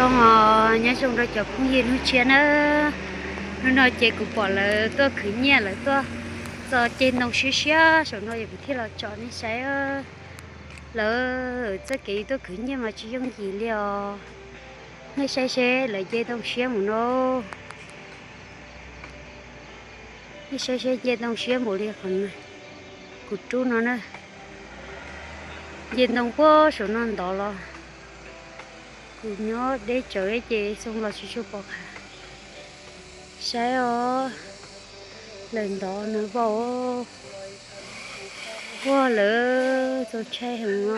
Os, nyob zoo rau cov phooj ywg hnub tshiab na. Hnub no ces kuv pom lawv tuaj khwv nyiaj, lawv tuaj txo ceg ntoo siab siab saum no, yog kuv thiaj los tsom nej saib. Lawv txoj kev tuaj khwv nyiaj mas tsis yooj yim li os. Nej saib seb lawv nce ntoo siab mus no. Nej saib seb nce ntoo siab npaum li qhov kuv rub no na. Nce ntoo puag saum no ntov los. Kuv nyob deb tsawv ces xoo los tsis tshua pom qab saib os. Lawv ntov no vau. Puag lawv txaus ntshai heev no.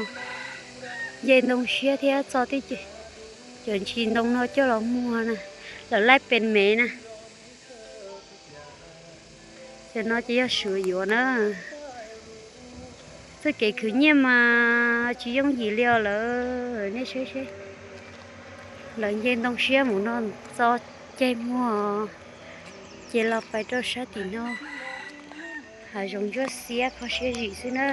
Nce ntoo siab thiab txo tib cov ntsis ntoo no coj los muag na. Lawv laij pes mev na. Cov no ces yog suav yuav na. Txoj kev khwv nyiaj mas tsis yooj yim li os lawv, nej saib seb. Lawv nce ntoo siab mus no, txo ceg muag ces los pais rau sab tim no. Hav zoov ntsuab xiab kho siab zim xwb na.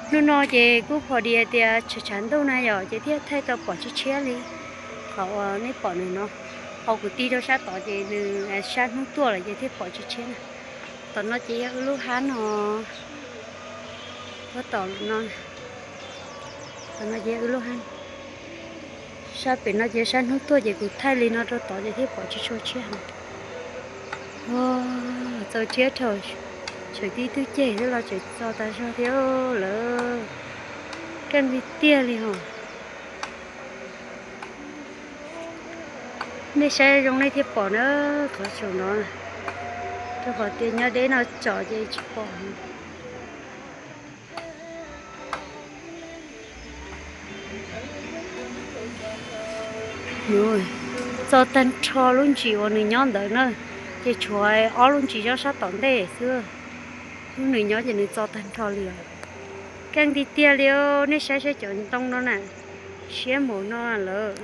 Hnub no ces kuj pom dias tias tshav tshav ntuj na yom, ces thiaj thaij tau pom tshiab tshiab li. Qhov uas nej pom nws no, qhov kuv tig rau sab tod ces nws sab hnub tuaj lawm ces thiaj pom tshiab tshiab na. Tom no ces yog wb lub hab no. Tom no, tom no ces wb lub hab. Sab pem no ces sab hnub tuaj ces kuv thaij li no rau tod ces thiaj pom tshiab tshiab. Txaus ntshai dhau, tshem tib tug ceg xwb los tseem txo tas zog thiab lawm. Keej tiag tiag li hos. Nej saib zoo nej thiaj pom na, qhov saum no, rau qhov tias nyob deb no tsom ces tsis pom. Txo tag nrho lub ntsis uas nws nyob ntawd na, ces tshuav ob lub ntsis nyob sab tom ntej xwb. Lub nws nyob ces nws txo tag nrho li os. Keej tiag tiag li, nej saib saib cov ntoo no na, siab mus no lawm.